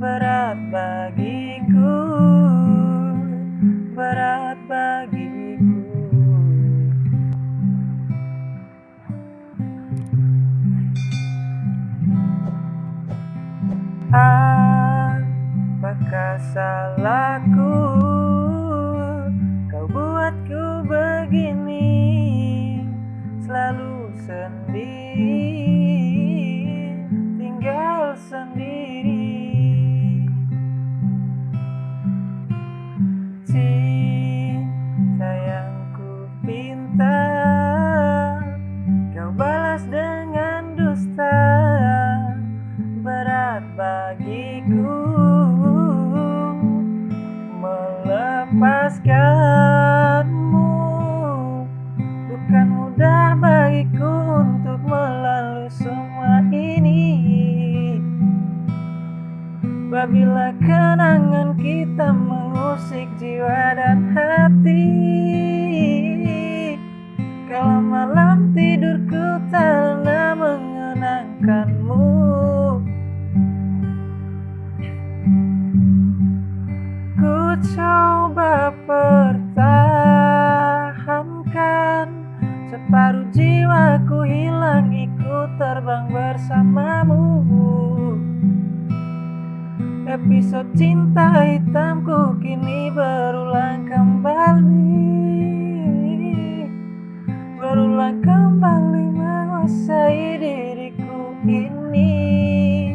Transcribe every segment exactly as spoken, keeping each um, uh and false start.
Berat bagiku, berat bagiku. Apakah salahku, kau buatku begini, selalu sendiri, tinggal sendiri. Cinta yang ku pinta, kau balas dengan dusta. Berat bagiku melepaskanmu. Bukan mudah bagiku untuk melalui semua ini. Apabila kenangan kita mengusik jiwa dan hati, kalau malam tidurku tak pernah mengenangkanmu. Ku coba pertahankan, separuh jiwaku hilang, ikut terbang bersamamu. Episode cinta hitamku kini berulang kembali, berulang kembali menguasai diriku ini.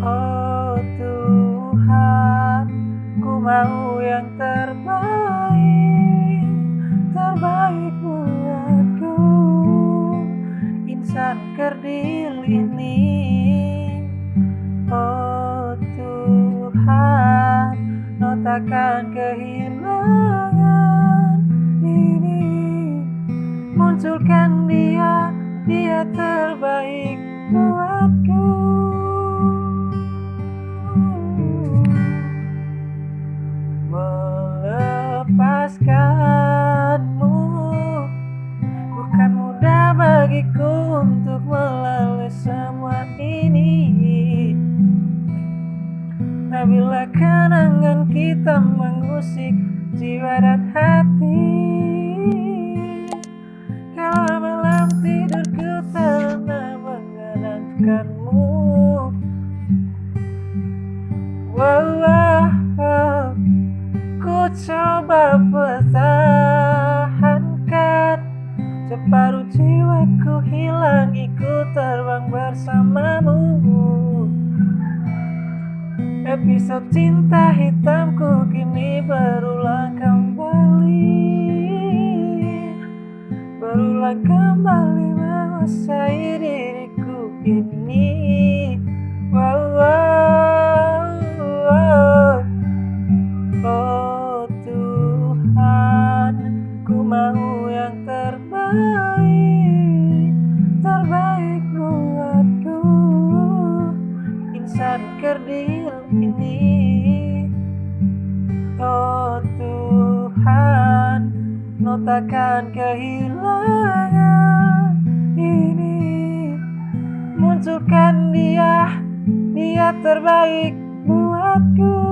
Oh Tuhan, ku mau yang terbaik, terbaik buatku. Insan kerdil ini, oh Tuhan, no takkan kehilangan ini. Munculkan dia, dia terbaik buatku. Melepaskanmu bukan mudah bagiku untuk melalui semua ini. Apabila kenangan kita mengusik jiwa dan hati, kalau malam tidurku tak pernah mengenangkanmu. Wah, wah, wah. Ku coba pertahankan, separuh jiwaku hilang, ikut terbang bersamamu. Episode cinta hitamku kini berulang kembali, berulang kembali menguasai diriku ini. Wow, wow, wow. Oh Tuhan, ku mau yang terbaik, terbaik buatku. Insan kerdil ini, oh Tuhan, no takkan kehilangan ini. Munculkan dia, dia terbaik buatku.